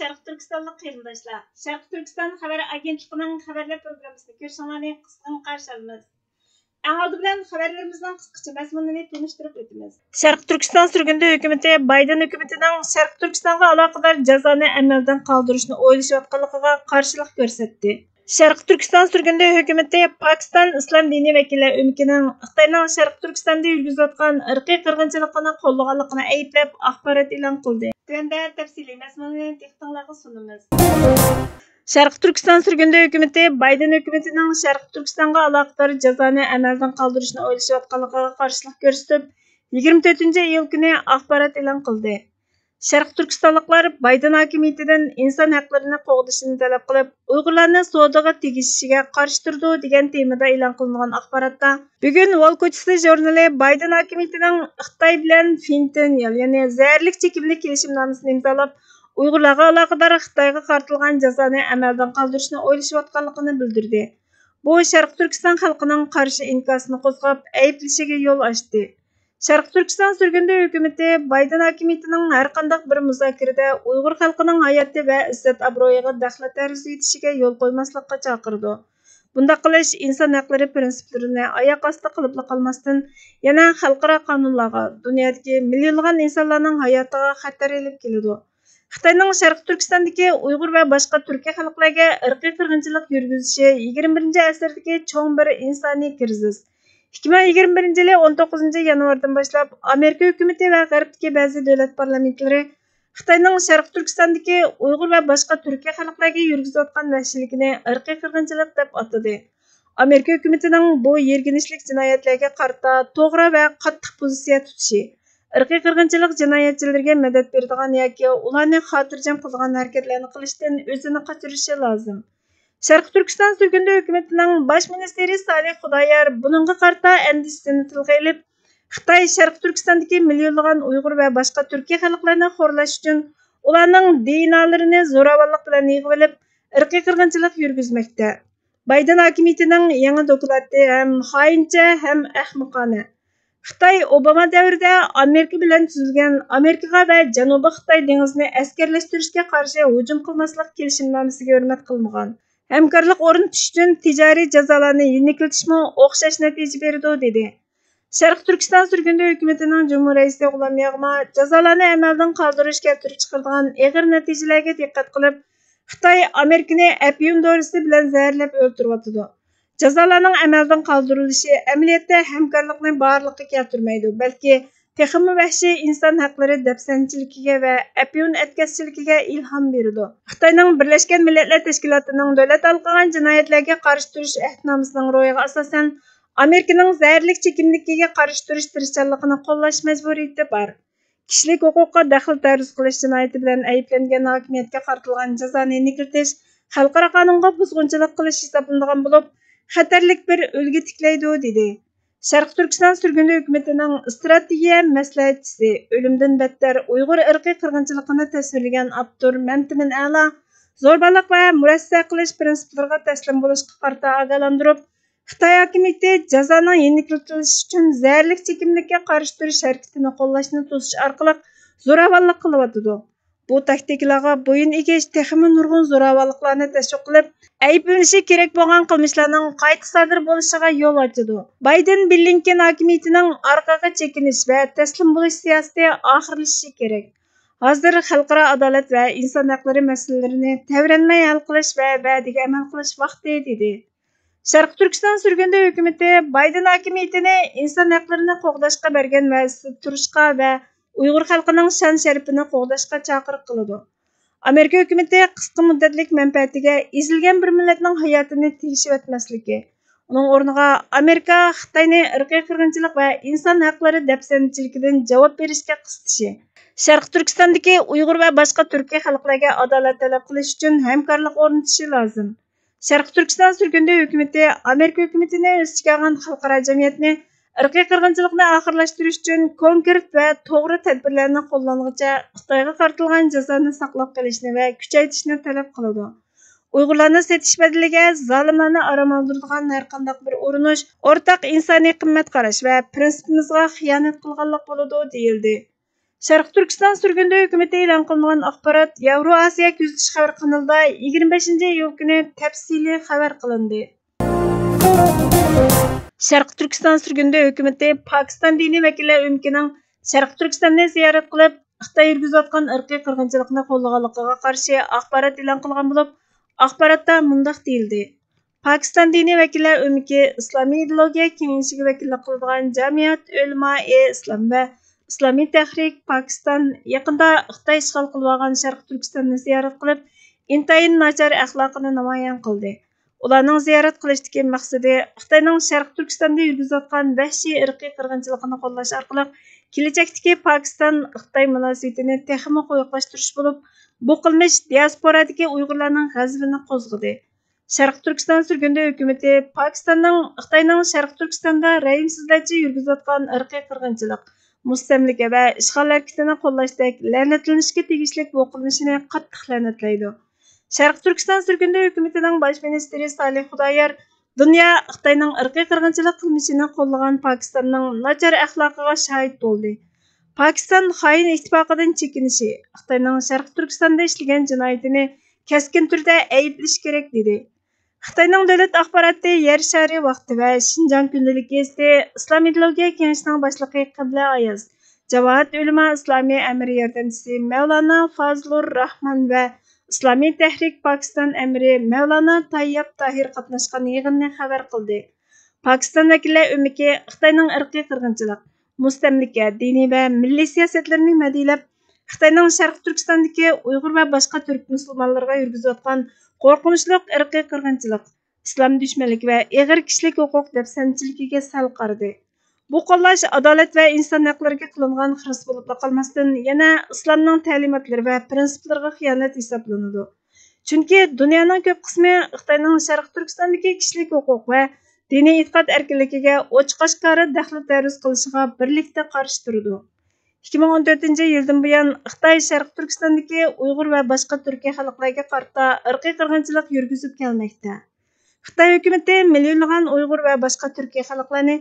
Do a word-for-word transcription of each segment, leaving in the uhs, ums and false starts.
شەرقىي تۈركىستانلىق قېرىنداشلار، شەرقىي تۈركىستان خەۋەر ئاگېنتلىقىنىڭ خەۋەرلەر پروگراممىسىنى كۆرۈشۈڭلارنى قىزغىن قارشى ئالىمىز. ئەڭ ئالدى بىلەن خەۋەرلىرىمىزنىڭ قىسقىچە مەزمۇنىنى تونۇشتۇرۇپ ئۆتىمىز. شەرقىي تۈركىستان سۈرگۈندە ھۆكۈمىتى بايدېن ھۆكۈمىتىنىڭ شەرقىي تۈركىستانغا ئالاقىدار جازانى ئەمەلدىن قالدۇرۇشنى ئويلىشىۋاتقانلىقىغا قارشىلىق كۆرسەتتى. شەرقىي تۈركىستان سۈرگۈندە ھۆكۈمىتى پاكىستان ئىسلام دىنىي ۋەكىللەر ئۆمىكىنىڭ خىتاينىڭ شەرقىي تۈركىستاندا يۈرگۈزۈۋاتقان ئىرقىي قىرغىنچىلىقىنى قوللىغانلىقىنى ئەيىبلەپ ئاخبارات ئېلان قىلدى. تۆۋەندە تەپسىلىي مەزمۇنىنى دىققىتىڭلارغا سۇنىمىز. شەرقىي تۈركىستان سۈرگۈندە ھۆكۈمىتى بايدېن ھۆكۈمىتىنىڭ شەرقىي تۈركىستانغا ئالاقىدار جازانى ئەمەلدىن قالدۇرۇشنى ئويلىشىۋاتقانلىقىغا قارشىلىق كۆرسىتىپ، يىگىرمە تۆتىنچى ئىيۇل كۈنى ئاخبارات ئېلان قىلدى. شەرقىي تۈركىستانلىقلار بايدېن ھاكىمىيىتىدىن ئىنسان ھەقلىرىنى قوغدىشىنى تەلەپ قىلىپ، ئۇيغۇرلارنى سودىغا تېگىشىشىگە قارشى تۇرىدۇ دېگەن تېمىدا ئېلان قىلىنغان ئاخباراتتا، بۈگۈن ۋال كوچىسى ژۇرنىلى بايدېن ھاكىمىيىتىنىڭ خىتاي بىلەن فېنتانىل، يەنى زەھەرلىك چېكىملىك كېلىشىمنامىسىنى ئىمزالاپ، ئۇيغۇرلارغا ئالاقىدار خىتايغا قارىتىلغان جازانى ئەمەلدىن قالدۇرۇشنى ئويلىشىۋاتقانلىقىنى بىلدۈردى. بۇ شەرقىي تۈركىستان خەلقىنىڭ قارشى ئىنكاسىنى قوزغاپ، ئەيىبلىشىگە يول ئاچتى. شەرقىي تۈركىستان سۈرگۈندە ھۆكۈمىتى بايدېن ھاكىمىيىتىنىڭ ھەرقانداق بىر مۇزاكىرىدە ئۇيغۇر خەلقىنىڭ ھاياتى ۋە ئىززەت-ئابرۇيىغا دەخلەت-تەرۇز يېتىشىگە يول قويماسلىققا چاقىرىدۇ. بۇنداق قىلىش ئىنسان ھەقلىرى پىرىنسىپلىرىنى ئاياق ئاستى قىلىپلا قالماستىن، يەنە خەلقئارا قانۇنلارغا، دۇنيادىكى مىليونلىغان ئىنسانلارنىڭ ھاياتىغا خەتەر ئېلىپ كېلىدۇ. خىتاينىڭ شەرقىي تۈركىستاندىكى ئۇيغۇر ۋە باشقا تۈركىي خەلقلەرگە ئىرقىي قىرغىنچىلىق يۈرگۈزۈشى يىگىرمە بىرىنچى ئەسىردىكى چوڭ بىر ئىنسانىي كىرىزىس. ئىككى مىڭ يىگىرمە بىرىنچى يىلى ئون توققۇزىنچى يانۋاردىن باشلاپ، ئامېرىكا ھۆكۈمىتى ۋە غەربتىكى بەزى دۆلەت پارلامېنتلىرى خىتاينىڭ شەرقىي تۈركىستاندىكى ئۇيغۇر ۋە باشقا تۈركىي خەلقلەرگە يۈرگۈزۈۋاتقان ۋەھشىيلىكىنى ئىرقىي قىرغىنچىلىق دەپ ئاتىدى. ئامېرىكا ھۆكۈمىتىنىڭ بۇ يىرگىنچلىك جىنايەتلەرگە قارىتا توغرا ۋە قاتتىق پوزىتسىيە تۇتۇشى، ئىرقىي قىرغىنچىلىق جىنايەتچىلىرىگە مەدەت بېرىدىغان ياكى ئۇلارنى خاتىرجەم قىلىدىغان ھەرىكەتلەرنى قىلىشتىن ئۆزىنى قاچۇرۇشى لازىم. شەرقىي تۈركىستان سۈرگۈندە ھۆكۈمىتىنىڭ باش مىنىستىرى سالىھ خۇدايار بۇنىڭغا قارىتا ئەندىشىسىنى تىلغا ئېلىپ، خىتاي شەرقىي تۈركىستاندىكى مىليونلىغان ئۇيغۇر ۋە باشقا تۈركىي خەلقلەرنى خورلاش ئۈچۈن ئۇلارنىڭ دى ئېن ئالىرىنى زوراۋانلىق بىلەن يىغىۋېلىپ، ئىرقىي قىرغىنچىلىق يۈرگۈزمەكتە. بايدېن ھاكىمىيىتىنىڭ يېڭى دوكلاتى ھەم خائىنچە، ھەم ئەخمىقانە. خىتاي ئوباما دەۋرىدە ئامېرىكا بىلەن تۈزۈلگەن ئامېرىكىغا ۋە جەنۇبىي خىتاي دېڭىزىنى ئەسكەرلەشتۈرۈشكە قارشى ھۇجۇم قىلماسلىق كېلىشىمنامىسىگە ھۆرمەت قىلمىغان. ھەمكارلىق ئورنىتىش ئۈچۈن تىجارىي جازالارنى يېنىكلىتىشمۇ ئوخشاش نەتىجە بېرىدۇ، دېدى. شەرقىي تۈركىستان سۈرگۈندە ھۆكۈمىتىنىڭ جۇمھۇر رەئىسى غۇلام ياغما جازالارنى ئەمەلدىن قالدۇرۇش كەلتۈرۈپ چىقىرىدىغان ئېغىر نەتىجىلەرگە دىققەت قىلىپ، خىتاي ئامېرىكىنى ئەپيۈن دورىسى بىلەن زەھەرلەپ ئۆلتۈرۈۋاتىدۇ. جازالارنىڭ ئەمەلدىن قالدۇرۇلۇشى ئەمەلىيەتتە ھەمكارلىقنى بارلىققا كەلتۈرمەيدۇ، بەلكى تېخىمۇ ۋەھشىي ئىنسان ھەقلىرى دەپسەندىچىلىكىگە ۋە ئەپيۈن ئەتكەسچىلىكىگە ئىلھام بېرىدۇ. خىتاينىڭ بىرلەشكەن مىللەتلەر تەشكىلاتىنىڭ دۆلەت ھالقىغان جىنايەتلەرگە قارشى تۇرۇش ئەھدىنامىسىنىڭ روھىغا ئاساسەن، ئامېرىكىنىڭ زەھەرلىك چېكىملىكىگە قارشى تۇرۇش تىرىشچانلىقىنى قوللاش مەجبۇرىيىتى بار. كىشىلىك ھوقۇققا دەخلى تەرۇز قىلىش جىنايىتى بىلەن ئەيىبلەنگەن ھاكىمىيەتكە قارىتىلغان جازانى يېنىكلىتىش خەلقئارا قانۇنغا بۇزغۇنچىلىق قىلىش ھېسابلىنىدىغان بولۇپ، خەتەرلىك بىر ئۈلگە تىكلەيدۇ، دېدى. شەرقىي تۈركىستان سۈرگۈندە ھۆكۈمىتىنىڭ ئىستراتېگىيە مەسلىھەتچىسى، ئۆلۈمدىن بەتتەر ئۇيغۇر ئىرقىي قىرغىنچىلىقىنى تەسۋىرلىگەن ئاپتور مەمتىمىن ئەلا زوربالىق ۋە مۇرەسسە قىلىش پىرىنسىپلىرىغا تەسلىم بولۇشقا قارىتا ئاگاھلاندۇرۇپ، خىتاي ھاكىمىيىتى جازانىڭ يېنىكلىتىلىشى ئۈچۈن زەھەرلىك چېكىملىككە قارشى تۇرۇش ھەرىكىتىنى قوللاشنى توسۇش ئارقىلىق زوراۋانلىق قىلىۋاتىدۇ. بۇ تاكتىكىلارغا بويۇن ئېگىش تېخىمۇ نۇرغۇن زوراۋانلىقلارنى تەشۋىق قىلىپ، ئەيىبلىنىشى كېرەك بولغان قىلمىشلارنىڭ قايتا سادىر بولۇشىغا يول ئاچىدۇ. بايدېن بىللىنكېن ھاكىمىيىتىنىڭ ئارقىغا چېكىنىش ۋە تەسلىم بولۇش سىياسىتى ئاخىرلىشىشى كېرەك. ھازىر خەلقئارا ئادالەت ۋە ئىنسان ھەقلىرى مەسىلىلىرىنى تەۋرەنمەي ھەل قىلىش ۋە ۋەدىگە ئەمەل قىلىش ۋاقتى، دېدى. شەرقىي تۈركىستان سۈرگۈندە ھۆكۈمىتى بايدېن ھاكىمىيىتىنى ئىنسان ھەقلىرىنى قوغداشقا بەرگەن ۋەدىسىدە تۇرۇشقا ۋە ئۇيغۇر خەلقىنىڭ شان-شەرىپىنى قوغداشقا چاقىرىق قىلىدۇ. ئامېرىكا ھۆكۈمىتى قىسقا مۇددەتلىك مەنپەئەتىگە ئېزىلگەن بىر مىللەتنىڭ ھاياتىنى تېگىشىۋەتمەسلىكى، ئۇنىڭ ئورنىغا ئامېرىكا خىتاينى ئىرقىي قىرغىنچىلىق ۋە ئىنسان ھەقلىرى دەپسەندىچىلىكىدىن جاۋاب بېرىشكە قىستىشى، شەرقىي تۈركىستاندىكى ئۇيغۇر ۋە باشقا تۈركىي خەلقلەرگە ئادالەت تەلەپ قىلىش ئۈچۈن ھەمكارلىق ئورنىتىشى لازىم. شەرقىي تۈركىستان سۈرگۈندە ھۆكۈمىتى ئامېرىكا ھۆكۈمىتىنى ئۆز ئىچىگە ئالغان خەلقئارا جەمئىيەتنى ئىرقىي قىرغىنچىلىقنى ئاخىرلاشتۇرۇش ئۈچۈن كونكرېت ۋە توغرا تەدبىرلەرنى قوللانغىچە خىتايغا قارىتىلغان جازانى ساقلاپ قېلىشنى ۋە كۈچەيتىشنى تەلەپ قىلىدۇ. ئۇيغۇرلارنى سېتىش بەدىلىگە زالىملارنى ئارام ئالدۇرىدىغان ھەرقانداق بىر ئۇرۇنۇش ئورتاق ئىنسانىي قىممەت قاراش ۋە پىرىنسىپىمىزغا خىيانەت قىلغانلىق بولىدۇ، دېيىلدى. شەرقىي تۈركىستان سۈرگۈندە ھۆكۈمىتى ئېلان قىلمىغان ئاخبارات ياۋرو ئاسىيا كۆزىتىش خەۋەر قانىلىدا يىگىرمە بەشىنچى ئىيۇل كۈنى تەپسىلىي خەۋەر قىلىندى. شەرقىي تۈركىستان سۈرگۈندە ھۆكۈمىتى پاكىستان دىنىي ۋەكىللەر ئۆمىكىنىڭ شەرقىي تۈركىستاننى زىيارەت قىلىپ، خىتاي يۈرگۈزۈۋاتقان ئىرقىي قىرغىنچىلىقنى قوللىغانلىقىغا قارشى ئاخبارات ئېلان قىلغان بولۇپ، ئاخباراتتا مۇنداق دېيىلدى: پاكىستان دىنىي ۋەكىللەر ئۆمىكى ئىسلامىي ئىدېئولوگىيە كېڭىشىگە ۋەكىللىك قىلىدىغان جامىيەت ئۆلىمائى ئىسلام ۋە ئىسلامىي تەھرىك پاكىستان يېقىندا خىتاي ئىشغال قىلىۋالغان شەرقىي تۈركىستاننى زىيارەت قىلىپ، ئىنتايىن ناچار ئەخلاقىنى نامايان قىلدى. ئۇلارنىڭ زىيارەت قىلىشتىكى مەقسىتى خىتاينىڭ شەرقىي تۈركىستاندا يۈرگۈزۈۋاتقان ۋەھشىي ئىرقىي قىرغىنچىلىقىنى قوللاش ئارقىلىق كېلەچەكتىكى پاكىستان خىتاي مۇناسىۋىتىنى تېخىمۇ قويۇقلاشتۇرۇش بولۇپ، بۇ قىلمىش دىياسپورادىكى ئۇيغۇرلارنىڭ غەزىپىنى قوزغىدى. شەرقىي تۈركىستان سۈرگۈندە ھۆكۈمىتى پاكىستاننىڭ خىتاينىڭ شەرقىي تۈركىستاندا رەھىمسىزلەرچە يۈرگۈزۈۋاتقان ئىرقىي قىرغىنچىلىق، مۇستەملىكە ۋە ئىشغال ھەرىكىتىنى قوللاشتەك لەنەتلىنىشكە تېگىشلىك بۇ قىلمىشىنى قاتتىق لەنەتلەيدۇ. شەرقىي تۈركىستان سۈرگۈندە ھۆكۈمىتىنىڭ باش مىنىستىرى سالىھ خۇدايار دۇنيا خىتاينىڭ ئىرقىي قىرغىنچىلىق قىلمىشىنى قوللىغان پاكىستاننىڭ ناچار ئەخلاقىغا شاھىت بولدى. پاكىستان خائىن ئىتتىپاقىدىن چېكىنىشى، خىتاينىڭ شەرقىي تۈركىستاندا ئىشلىگەن جىنايىتىنى كەسكىن تۈردە ئەيىبلىشى كېرەك، دېدى. خىتاينىڭ دۆلەت ئاخباراتى يەر شارى ۋاقتى ۋە شىنجاڭ كۈندىلىك گېزىتى ئىسلام ئىدېئولوگىيە كېڭىشىنىڭ باشلىقى قىبلە ئاياز، جامائەت ئۆلىما ئىسلامىي ئەمىرى ياردەمچىسى مەۋلانا فازلۇر راھمان ۋە ئىسلامىي تەھرىك پاكىستان ئەمىرى مەۋلانا تايياب تاھىر قاتناشقان يىغىننى خەۋەر قىلدى. پاكىستان ۋەكىللەر ئۆمىكى خىتاينىڭ ئىرقىي قىرغىنچىلىق، مۇستەملىكە، دىنىي ۋە مىللىي سىياسەتلىرىنى مەدھىيلەپ، خىتاينىڭ شەرقىي تۈركىستاندىكى ئۇيغۇر ۋە باشقا تۈرك مۇسۇلمانلىرىغا يۈرگۈزۈۋاتقان قورقۇنچلۇق ئىرقىي قىرغىنچىلىق، ئىسلام دۈشمەنلىكى ۋە ئېغىر كىشىلىك ھوقۇق دەپسەندىچىلىكىگە سەل قارىدى. بۇ قوللاش ئادالەت ۋە ئىنسان ھەقلىرىگە قىلىنغان خىرىس بولۇپلا قالماستىن، يەنە ئىسلامنىڭ تەلىماتلىرى ۋە پىرىنسىپلىرىغا خىيانەت ھېسابلىنىدۇ. چۈنكى دۇنيانىڭ كۆپ قىسمى خىتاينىڭ شەرقىي تۈركىستاندىكى كىشىلىك ھوقۇق ۋە دىنىي ئېتىقاد ئەركىنلىكىگە ئوچۇق-ئاشكارا دەخلى-تەرۇز قىلىشىغا بىرلىكتە قارشى تۇرىدۇ. ئىككى مىڭ ئون تۆتىنچى يىلدىن بۇيان، خىتاي شەرقىي تۈركىستاندىكى ئۇيغۇر ۋە باشقا تۈركىي خەلقلەرگە قارىتا ئىرقىي قىرغىنچىلىق يۈرگۈزۈپ كەلمەكتە. خىتاي ھۆكۈمىتى مىليونلىغان ئۇيغۇر ۋە باشقا تۈركىي خەلقلەرنى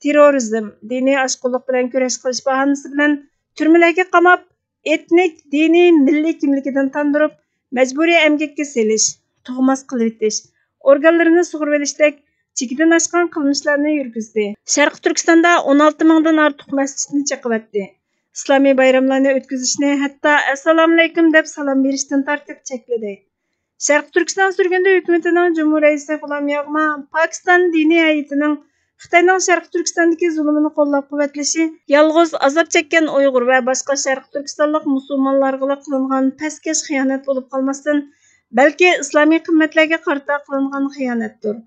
تېررورىزم، دىنىي ئاشقۇنلۇق بىلەن كۈرەش قىلىش باھانىسى بىلەن تۈرمىلەرگە قاماپ، ئېتنىك، دىنىي، مىللىي كىملىكىدىن تاندۇرۇپ، مەجبۇرىي ئەمگەككە سېلىش، تۇغماس قىلىۋېتىش، ئورگانلىرىنى سۇغۇرۇۋېلىشتەك چېكىدىن ئاشقان قىلمىشلارنى يۈرگۈزدى. شەرقىي تۈركىستاندا ئون ئالتە مىڭدىن ئارتۇق مەسچىتنى چېقىۋەتتى. ئىسلامىي بايراملارنى ئۆتكۈزۈشنى ھەتتا ئەسسالامۇئەلەيكۇم دەپ سالام بېرىشتىن تارتىپ چەكلىدى. شەرقىي تۈركىستان سۈرگۈندە ھۆكۈمىتىنىڭ جۇمھۇر رەئىسى غۇلام ياغما پاكىستان دىنىي ھەيئىتىنىڭ خىتاينىڭ شەرقىي تۈركىستاندىكى زۇلۇمىنى قوللاپ-قۇۋۋەتلىشى يالغۇز ئازاب چەككەن ئۇيغۇر ۋە باشقا شەرقىي تۈركىستانلىق مۇسۇلمانلارغىلا قىلىنغان پەسكەش خىيانەت بولۇپ قالماستىن، بەلكى ئىسلامىي قىممەتلەرگە قارىتا قىلىنغان خىيانەتتۇر.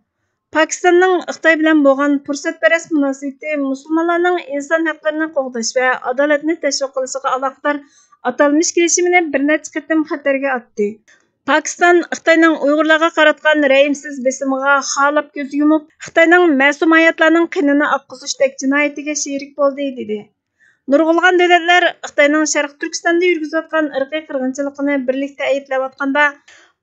پاكىستاننىڭ خىتاي بىلەن بولغان پۇرسەتپەرەس مۇناسىۋىتى مۇسۇلمانلارنىڭ ئىنسان ھەقلىرىنى قوغداش ۋە ئادالەتنى تەشۋىق قىلىشىغا ئالاقىدار ئاتالمىش كېلىشىمىنى بىر نەچچە قېتىم خەتەرگە ئاتتى. پاكىستان خىتاينىڭ ئۇيغۇرلارغا قاراتقان رەھىمسىز بېسىمىغا خالاپ كۆز يۇمۇپ، خىتاينىڭ مەسۇم ھاياتلارنىڭ قېنىنى ئاققۇزۇشتەك جىنايىتىگە شېرىك بولدى، دېدى. نۇرغۇنلىغان دۆلەتلەر خىتاينىڭ شەرقىي تۈركىستاندا يۈرگۈزۈۋاتقان ئىرقىي قىرغىنچىلىقىنى بىرلىكتە ئەيىبلەۋاتقاندا،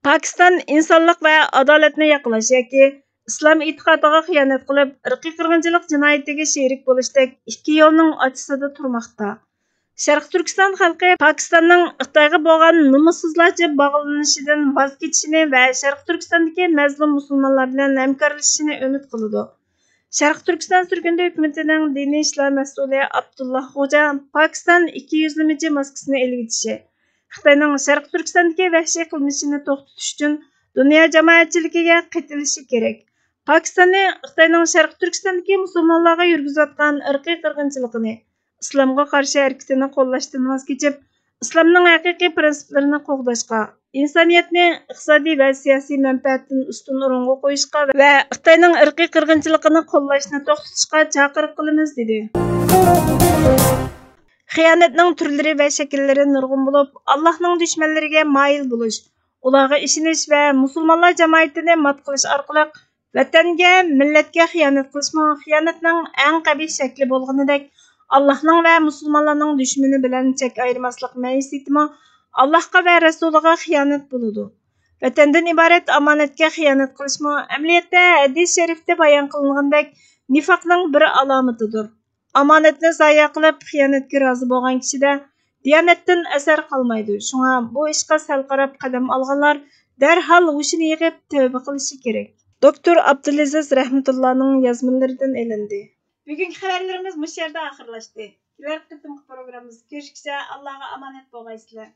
پاكىستان ئىنسانلىق ۋە ئادالەتنى ياقلاش ياكى ئىسلام ئېتىقادىغا خىيانەت قىلىپ، ئىرقىي قىرغىنچىلىق جىنايىتىگە شېرىك بولۇشتەك ئىككى يولنىڭ ئاچىسىدا تۇرماقتا. شەرقىي تۈركىستان خەلقى پاكىستاننىڭ خىتايغا بولغان نومۇسسىزلارچە باغلىنىشىدىن ۋاز كېچىشىنى ۋە شەرقىي تۈركىستاندىكى مەزلۇم مۇسۇلمانلار بىلەن ھەمكارلىشىشىنى ئۈمىد قىلىدۇ. شەرقىي تۈركىستان سۈرگۈندە ھۆكۈمىتىنىڭ دىنىي ئىشلار مەسئۇلى ئابدۇللا خوجا پاكىستان ئىككى يۈزلىمىچى ماسكىسىنى ئېلىۋېتىشى، خىتاينىڭ شەرقىي تۈركىستاندىكى ۋەھشىي قىلمىشىنى توختىتىش ئۈچۈن دۇنيا جامائەتچىلىكىگە قېتىلىشى كېرەك. پاكىستاننى خىتاينىڭ شەرقىي تۈركىستاندىكى مۇسۇلمانلارغا يۈرگۈزۈۋاتقان ئىرقىي قىرغىنچىلىقىنى، ئىسلامغا قارشى ھەرىكىتىنى قوللاشتىن ۋاز كېچىپ، ئىسلامنىڭ ھەقىقىي پىرىنسىپلىرىنى قوغداشقا، ئىنسانىيەتنى ئىقتىسادىي ۋە سىياسىي مەنپەئەتتىن ئۈستۈن ئورۇنغا قويۇشقا ۋە خىتاينىڭ ئىرقىي قىرغىنچىلىقىنى قوللاشنى توختىتىشقا چاقىرىق قىلىمىز، دېدى. خىيانەتنىڭ تۈرلىرى ۋە شەكىللىرى نۇرغۇن بولۇپ، ئاللاھنىڭ دۈشمەنلىرىگە مايىل بولۇش، ئۇلارغا ئىشىنىش ۋە مۇسۇلمانلار جامائىتىنى مات قىلىش ئارقىلىق ۋەتەنگە، مىللەتكە خىيانەت قىلىشمۇ خىيانەتنىڭ ئەڭ قەبىھ شەكلى بولغىنىدەك، ئاللاھنىڭ ۋە مۇسۇلمانلارنىڭ دۈشمىنى بىلەن چەك ئايرىماسلىق مەيسىيىتىمۇ ئاللاھقا ۋە رەسۇلىغا خىيانەت بولىدۇ. ۋەتەندىن ئىبارەت ئامانەتكە خىيانەت قىلىشمۇ ئەمەلىيەتتە ھەدىس شەرىفتە بايان قىلىنغاندەك نىفاقنىڭ بىر ئالامىتىدۇر. ئامانەتنى زايە قىلىپ، خىيانەتكە رازى بولغان كىشىدە دىيانەتتىن ئەسەر قالمايدۇ. شۇڭا بۇ ئىشقا سەل قاراپ قەدەم ئالغانلار دەرھال ھوشىنى يىغىپ تەۋبە قىلىشى كېرەك. دوكتور ئابدۇلئەزىز رەھمەتۇللانىڭ يازمىلىرىدىن ئېلىندى. بۈگۈنكى خەۋەرلىرىمىز مۇشۇ يەردە ئاخىرلاشتى. كېلەر قېتىمقى پروگراممىمىزدا كۆرۈشكىچە ئاللاغا ئامانەت بولغايسىلەر.